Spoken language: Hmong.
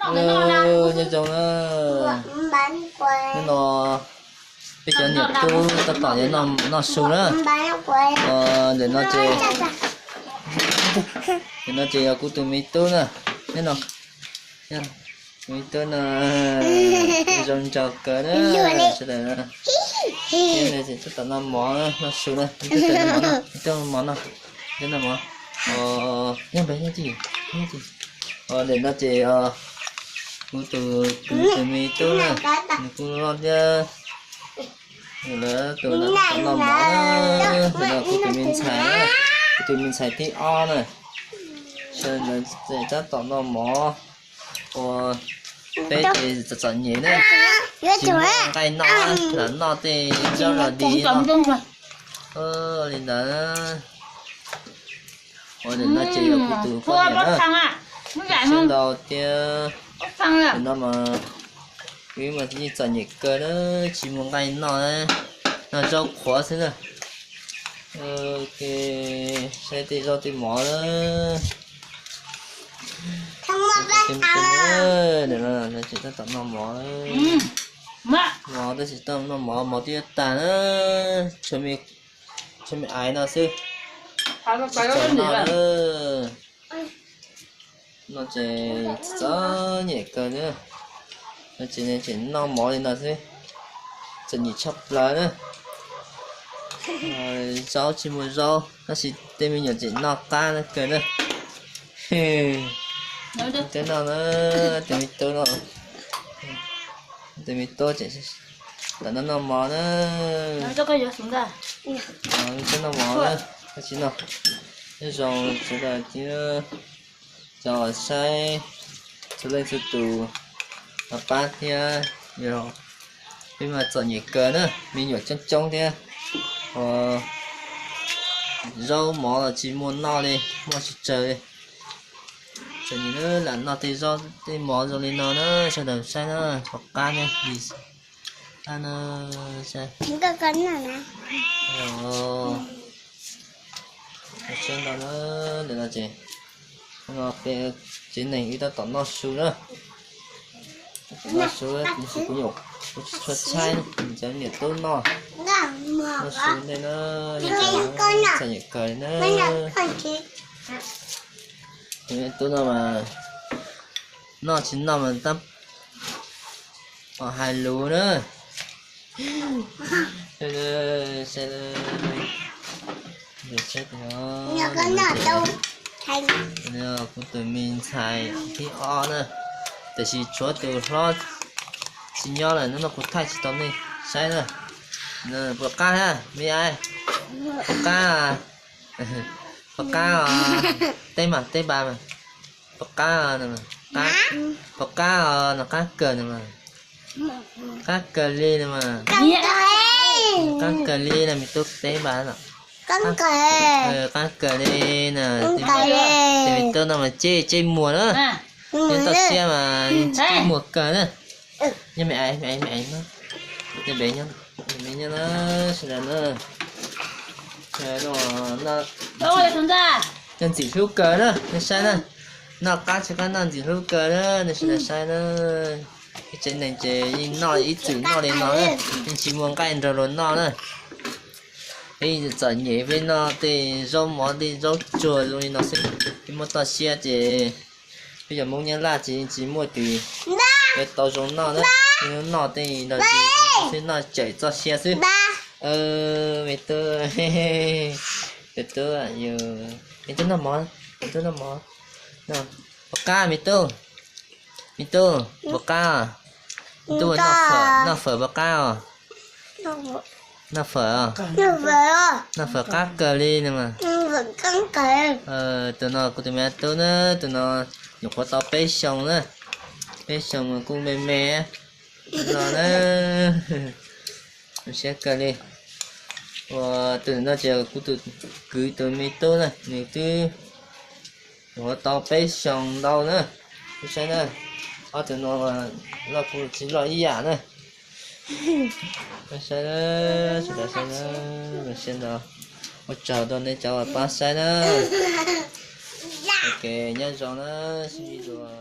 Nyob zoo na, hnub no peb cov niam tub tab tom yuav noj su na. Ntawm no ces, ntawm no ces yog kuv tus me tub na, nyob no, tus me tub no zoo nraug kawg na, sawv daws na. Tab tom noj mov, noj su na, me tub noj mov no, me tub noj mov, nyob pem, nyob tim, ntawm no ces kuv tus, kuv tus me tub na, nws kuj loj thiab. Lawv tus no tab tom noj mov na, tus no kuv tus me ntxhais na, kuv tus me ntxhais thib ob na. Sawv daws tab tom noj mov, ua peb ces txom txom nyem na, tsis muaj nqaij noj, lam noj tej zaub los dis no. Li ntawd, ua ntawm no ces yog kuv tus poj niam na, sawv daws thiab. Nim no mas wb mas yeej txom nyem kawg na, tsis muaj nqaij noj, noj zaub qhuav xwb na. Saib tej zaub tej mov na. Tab tom noj mov, mov tab sis noj mov, mov twb yuav tag na, tshuav me aiv no xwb, tsis txaus noj na. No ces txom nyem kawg na, no ces noj mov li no xwb, txom nyem tshaj plaws na. Zaub tsis muaj zaub tab sis tej me nyuam tseem noj qab kawg na. Tej no na, tus me tub no, tus me tub tseem lam noj noj mov na. Noj mov na, tab sis no, nyob zoo sawv daws thiab, cov saib txhua leej txhua tus, los pab thiab, yog peb mas txom nyem kawg na, me nyuam coob coob thiab, zaub mov los tsis muaj noj li, muaj tsis tsawg li. Txom nyem lam noj tej zaub tej mov zoo li no na, sawv daws saib na, pom qab thiab. Tsev neeg wb tab tom noj su na, noj su, kuv nyuam, kuv tsis tshua tshaib, cov niam tub noj, noj su ntej na, txom nyem kawg li na. Tus niam tub no mas noj tsis noj mas tab tom hais lus na. Kuv tus me ntxhais thib ob na, tiam sis tshuav tus hlob tsis nyob lawm, hnub no kuv thaij tsis tau nej saib na. Puas qab na me aiv? Puas qab? Puas qab os? Teb mas teb npas mas. Puas qab? Puas qab os? Nws qab kawg na mas. Qab kawg li na mas. Qab kawg li na, me tub teb npas no. Qab kawg li na. Tus me tub no mas cej cej muag na. Nyob toj siab mas cej muag kawg na. Nyob me aiv, me aiv, me aiv, nyob pem, nyob pem, nyob na, sawv daws na. Noj ntxim hlub kawg na, nej saib na. Noj qab tsis qab noj ntxim hlub kawg na, nej sawv daws saib na. Ib tsev neeg ces yeej noj ib txwm noj li no na, yeej tsis muaj nqaij nrog luag noj na. Peb yeej txom nyem, peb noj tej zaub mov tej zaub tsuag zoo li no xwb, peb muab toj siab ces peb cov Hmoob Nyab Laj ces yeej tsis muaj tus yuav tau zoo noj na, noj tej nrog xwb, noj cawm txoj sia xwb. Me tub, tus tub, me tub noj mov, me tub noj mov, puas qab me tub? Me tub puas qab? Me tub noj fawm puas qab os? Noj fawm, noj fawm qab kawg li no mas. Tus no kuv tus me tub na, tus no nyuam qhuav tau peb xyoos na, peb xyoos mas kuj me me los na. Zoo siab kawg li. Ua tus no ces kuv tus kwv tus me tub na, nws twb nyuam qhuav tau peb xyoos ntau na. Saib na, ob tug no loj kuj tsis loj ib yam na. Saib, sawv daws saib na, zoo siab ntau. Ua tsaug rau nej cov uas pab saib na. Ok, nyob zoo na, sib ntsib dua.